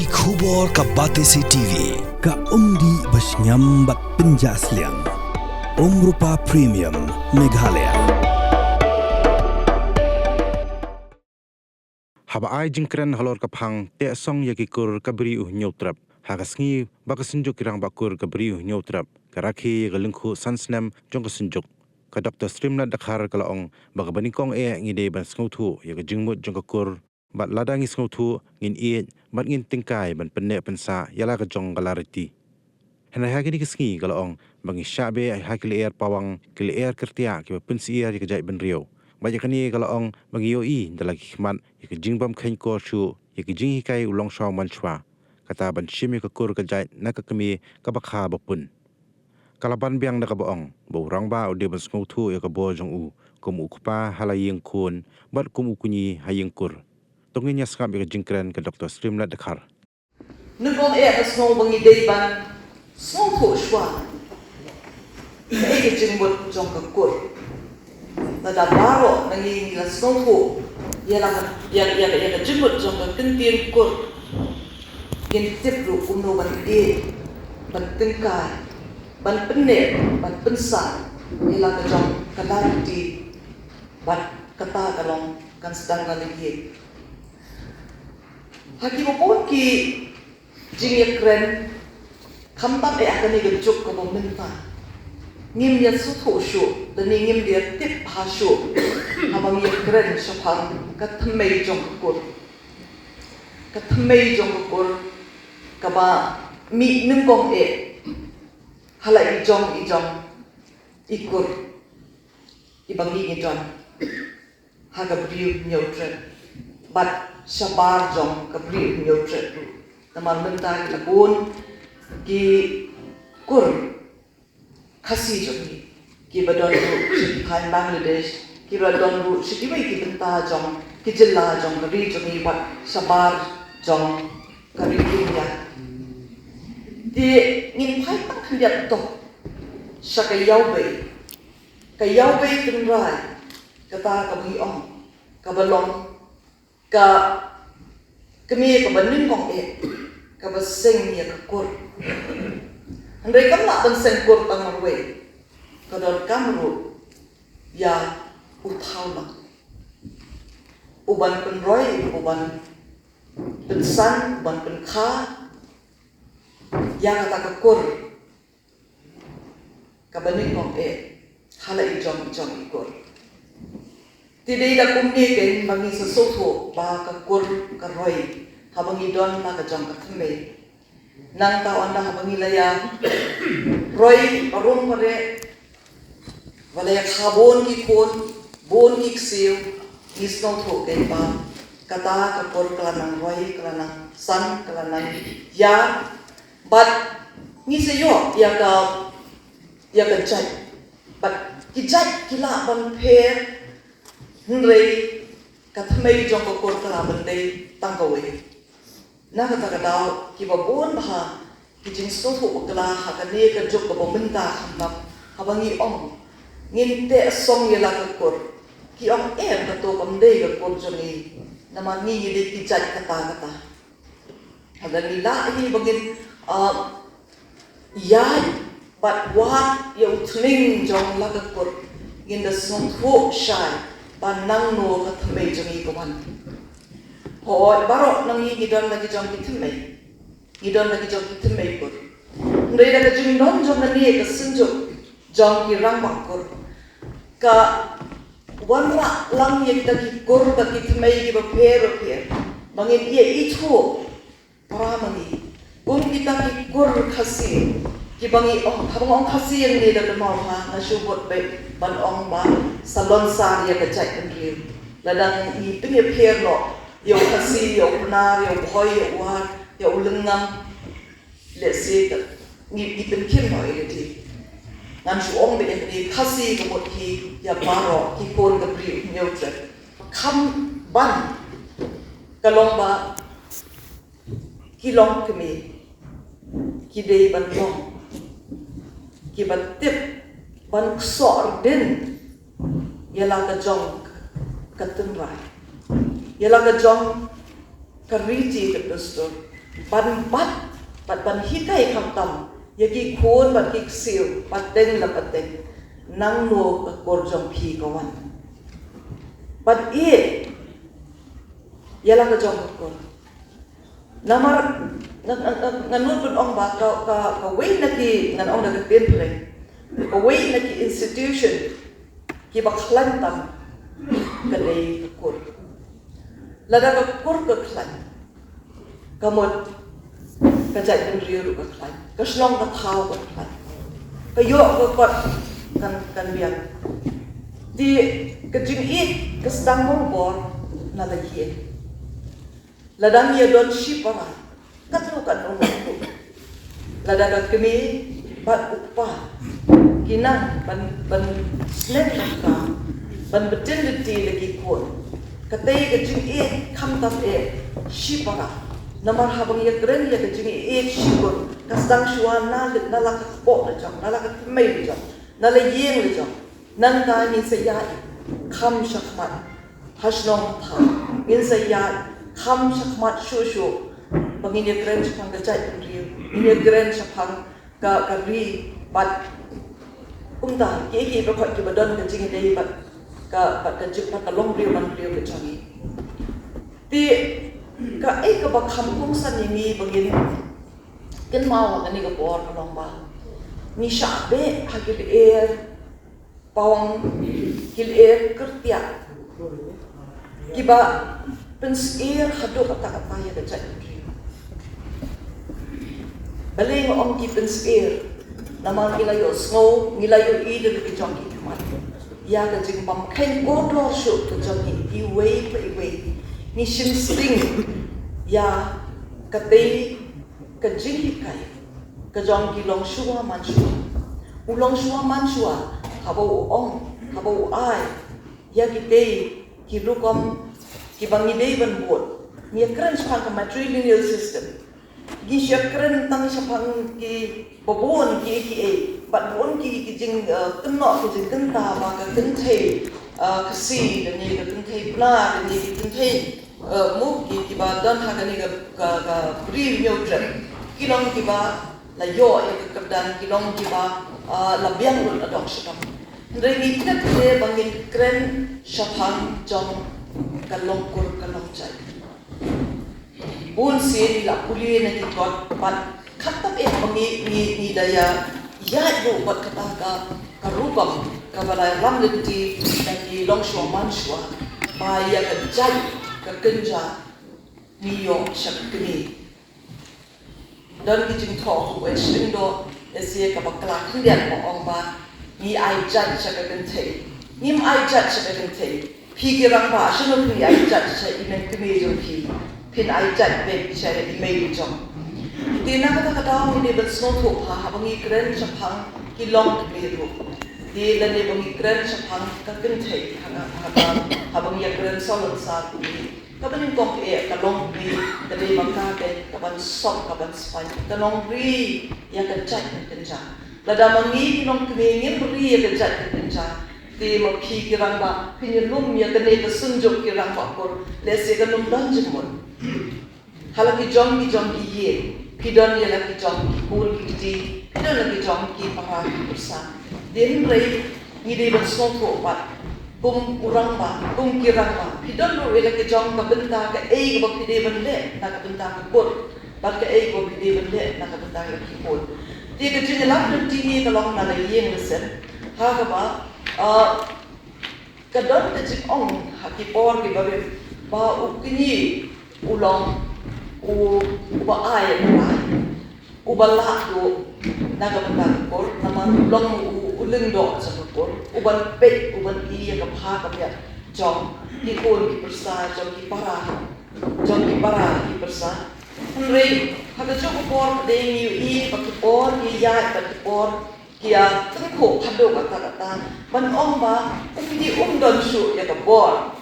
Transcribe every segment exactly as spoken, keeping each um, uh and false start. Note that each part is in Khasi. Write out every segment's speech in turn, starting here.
Ki khubor ka Batesi T V, ka umdih ba shngiam bad pynjah sliang. Umrupa Premium, Meghalaya. Haba ai jingkren halor ka phang teh song ïa ki kur ka Bri U Hynñiewtrep, ha ka sngi ba ka Synjuk ki Rangbah Kur ka Bri U Hynñiewtrep ka rakhe ïa ka lyngkhuh san snem jong ka Synjuk, ka Doktor Streamlet Dkhar ka la ong ba kaba nyngkong eh ngi dei ban sngewthuh ïa ka jingmut jong ka kur, bad lada ngi sngewthuh, ngin ïeit bad ngin tyngkai ban pynneh pynsah ïa la ka jong ka la riti. Hynrei ha kine ki sngi ka la ong ba ngi shah beh ha ki lyer pawang, ki lyer kyrtiah kiba pynsyier ïa ka jaitbynriew. Bad ïa kane ka la ong ba ngi ïohi da la ki khmat ïa ka jingbym kheiñkor shuh ïa ki jinghikai u longshaw manshwa, kata ban shim ïa ka kur ka jait na ka kmie kaba kha ba pun. Ka la ban biang da kaba ong ba u rangbah u dei ban sngewthuh ïa ka bor jong u kum u kpa ha la ïing khun bad kum u kñi ha ïing kur. To ngin ïa sngap ïa ka jingkren ka Doktor Streamlet Dkhar. Nyngkong eh nga sngew ba ngi dei ban sngewthuh shuwa kaei ka jingmut jong ka kur. Lada baroh na ngi ngi la sngewthuh ïa la ka, ïa, ïa, ïa ka jingmut jong ka ktien kur, ngin tip ruh kumno ban ïeit, ban tyngkai, ban pynneh, ban pynsah ïa la ka jong ka la riti. Bad kata ka long kan sdang la lyngngoh. Ha kiba bun ki jingïakren, khamtam eh ha kane ka juk kaba mynta, ngim ïa sngewthuh shuh lane ngim ïa tip bha shuh haba ngi ïakren shaphang ka thymmei jong ka kur. Ka thymmei jong ka kur kaba mih nyngkong eh ha la i jong i jong i kur iba ngi ngi don ha ka Bri U Hynñiewtrep bad shabar jong ka Bri U Hynñiewtrep ruh. Namar mynta ki la bun ki kur Khasi jong ngi kiba don ruh sha ki thaiñ Bangladesh, kiba don ruh sha kiwei ki bynta jong ki jylla jong ka ri jong ngi bad shabar jong ka ri India. Te ngin phai tang khyndiat tok sha ka Ïawbei. Ka Ïawbei tynrai, kata kaba ngi ong, kaba long ka kmie kaba nyngkong eh kaba seng ïa ka kur. Hynrei kam lah ban seng kur tang marwei, ka donkam ruh ïa u thawlang, u ban pynroi, u ban pynsan, u ban pynkha ïa kata ka kur kaba nyngkong eh ha la i jong i jong i kur. Te dei da kumne kein ba ngi sa sngewthuh ba ka kur ka roi haba ngi don la ka jong ka thymmei. Nangta ynda haba ngi la ïa roi barum bareh, ba la ïa kha bun ki khun, bun ki ksiew, ngi sngewthuh kein ba kata ka kur ka la nang roi, ka la nang san, ka la nang ïar. Bad ngi sa ïoh ïa ka, ïa ka jait. Bad ki jait ki lah ban pher, hynrei ka thymmei jong ka kur ka lah ban dei tang kawei. Na kata ka daw kiba bun bha ki jingsngewthuh bakla ha kane ka juk kaba mynta khamtam, haba ngi ong ngin teh song ïa la ka kur, ki ong em, kato kam dei ka kur jong ngi, namar ngi ngi dei ki jait kata kata. Haba ngi lah hi ba ngin, ah, ïaid bad wad ïa u thning jong la ka kur, ngin da sngewthuh shai ba nangno ka thymmei jong ngi ka wan. Hooid, baroh na ngi ngi don la ki jong ki thymmei, ngi don la ki jong ki thymmei kur. Hynrei da ka jingdon jong kane ka Synjuk jong ki Rangbah Kur, ka wanrah lang ïa kita ki kur bad ki thymmei kiba pher bapher ba ngin ïa ithuh para ma ngi kum kita ki kur Khasi kiba ngi ong, haba nga ong Khasi ïa ngi da kynmaw ha, nga shu bud beit ban ong ba sa lonsar ïa ka jaitbynriew. Lada ngi pynïapher noh ïa u Khasi, ïa u Pnar, ïa u Bhoi, ïa u War, ïa u Lyngngam, lehse ka ngi, ngi pynkhim noh ïa lade. Ngan shu ong beit ïa kane, Khasi ka mut hi ïa baroh ki khun ka Bri U Hynñiewtrep. Kham ban ka long ba ki longkmie ki dei ban long kiba tip ban ksoh rdin ïa la ka jong ka tynrai, ïa la ka jong ka riti ka dustur, ban bat bad ban hikai khamtam ïa ki khun bad ki ksiew pateng la pateng, nangno ka kur jong phi ka wan. Ban ïeit ïa la ka jong ka kur. Namar ngan, ngan, ngan, ngan nud ban ong ba ka, ka, kawei na ki, ngan ong da ka ktien phareng, kawei na ki institution kiba khlaiñ tam ka dei ka kur. Lada ka kur ka khlaiñ, ka mut ka jaitbynriew ruh ka khlaiñ, ka shnong ka thaw ka khlaiñ, ka ïoh ka kot kan, kan biang. Te ka jingïeit ka sdang barabor na la ïing. Lada ngi ïa don shipara, katno katno ngut ruh, lada ka kmie bad u kpa ki nang ban, ban snem ban ka, ban btin lynti da ki khun, katei ka jingïeit khamtam eh shipara. Namar haba ngi ïakren ïa ka jingïeit shibun, ka sdang shuwa na, na la ka kpoh la jong, na la ka thymmei la jong, na la ïing la jong. Nangta ngin sa ïaid kham shakhmat ha shnong ha thaw, ngin sa ïaid kham shakhmat shuh shuh ba ngin ïakren shaphang ka jaitbynriew, ngin ïakren shaphang ka, ka ri bad kumta kiei kiei baroh kiba don ka jingïadei bad ka, bad ka jing, bad ka longbriew manbriew ka jong ngi. Te kaei kaba kham kongsan ïa ngi ba ngin kynmaw ha kane ka por ka long ba ngi shah beh ha ki lyer pawang, ki lyer kyrtiah kiba pynsyier haduh katta katta ïa ka jaitbynriew. Balei nga ong ki pynsyier? Namar ngi la ïohsngew, ngi la ïohi da ki jong ki khmat ïa ka jingbym kheiñ kordor shuh ka jong ngi iwei pa iwei. Ngi shim sting ïa katei ka jinghikai ka jong ki longshuwa manshuwa. U longshuwa manshuwa haba u ong, haba u ai ïa kitei ki rukom kiba ngi dei ban bud. Ngi ïakren shaphang ka matrilineal system. Ngi ïakren tang shaphang kiba bun kiei kiei, bad bun ki, ki jing, eh, kynnoh, ki jingkynta ba ka kynthei, eh, Khasi, lane ka kynthei Pnar, lane ka kynthei, eh, Muki, kiba don ha kane ka, ka, ka Ri Hynñiewtrep, ki long kiba la ïoh ïa ka kyrdan, ki long kiba, eh, la biang lut la dok shitom. Hynrei ngi tip te ba ngin kren shaphang jong ka longkur ka longjait. Bun sien ngi la pule na ki kot bad khamtam eh ba ngi, ngi, ngi da ïa ïaid ruh bad kata ka, ka rukom kaba la lam lynti na ki longshuwa manshuwa ba ïa ka jait ka kynja ngi ïoh sha ka kmie. Don ki jingthoh u West Lyngdoh, lehse kaba kla khyndiat ba ong ba ngi ai jait sha ka kynthei. Ngim ai jait sha ka kynthei. Phi ki rangbah, shano phin ai jait sha i mei kmie jong phi? Phin ai jait beit sha i mei jong. Te na kata ka daw ngi dei ban sngewthuh ha, haba ngi kren shaphang ki longkmie ruh. Te lane ba ngi kren shaphang ka kynthei, ha, ha, ha, haba ngi ïa kren sawlong sa ruh. Kaba nyngkong eh ka longkmie ka dei ba ka dei kaban sop kaban spaiñ, ka nongri ïa ka jait ka kynja. Lada ma ngi ki longkmie ngim ri ïa ka jait ka kynja, te ma phi ki rangbah phin ïalum ïa kane ka Synjuk ki Rangbah Kur, lehse kan ym don jingmut. Ha la ki jong ki jong ki ïing phi don ïa la ki jong ki khun ki kti, phi don la ki jong ki para ki pyrsa. Te hynrei ngi dei ban sngewthuh pat kum u rangbah, kum ki rangbah, phi don ruh ïa la ki jong ka bynta kaei kaba phi dei ban leh na ka bynta ka kut, bad kaei kaba phi dei ban leh na ka bynta ka ki khun. Te ka jingïalam lynti ngi ka long na la ïing la sem, ha kaba, ah, ka don ka jingong ha ki por kiba rim ba u kñi u long u, uba ai, uba ai, uba lah duh na ka bynta ka kur, namar u long u, u lyngdoh jong ka kur, uban peit, uban i ïa ka bha ka biang jong ki khun ki pyrsa, jong ki para, jong ki para ki pyrsa. Hynrei ha kajuh ka por ka dei ngi ïohi ba ki por ki ïaid bad ki por ki ïa tyngkhuh haduh katta katta. Ban ong ba u kñi um don shuh ïa ka bor.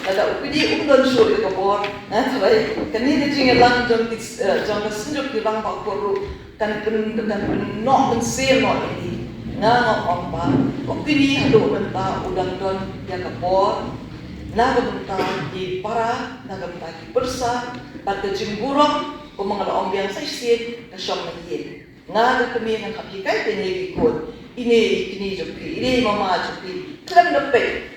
Lada u kñi um don shuh ïa ka bor, nga tharai kane ka jingïalang jong ki, eh, jong ka Synjuk ki Rangbah Kur ruh kan pyn, kan pynnoh mynsiem noh ïa ngi. Nga, nga ong ba u kñi haduh mynta u dang don ïa ka bor na ka bynta ki para, na ka bynta ki pyrsa, bad ka jingburom Kumba nga la ong biang sa shisien, ka shong na ïing. Nga ka kmie ngan hap hikai te ïa ki khun. Ine i kñi jong phi, ine i mama jong phi. Khlem da peit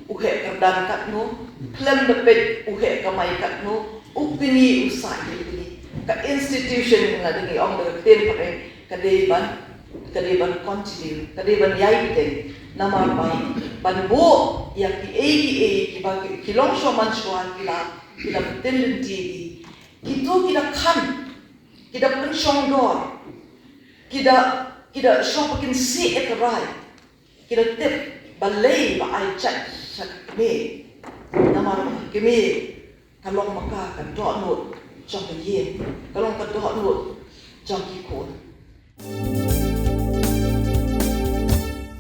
u heh kyrdan katno, khlem da peit u heh kamai katno, u kñi u sah ïa u kñi. Ka institution, nga dang ong da ka ktien phareng, ka dei ban, ka dei ban continue, ka dei ban ïai bteng. Namar ba ban buh ïa kiei kiei kiba ki, ki longshuwa manshuwa ki la, ki la bteng lynti ki. Kito ki da khan, ki da pynshong dor, ki da, ki da shong ba kin sih ïa ka rai, ki da tip balei ba ai jait sha ka kmie. Namar ba ka kmie ka long ma ka ka dohnud jong ka ïing, ka long ka dohnud jong ki khun.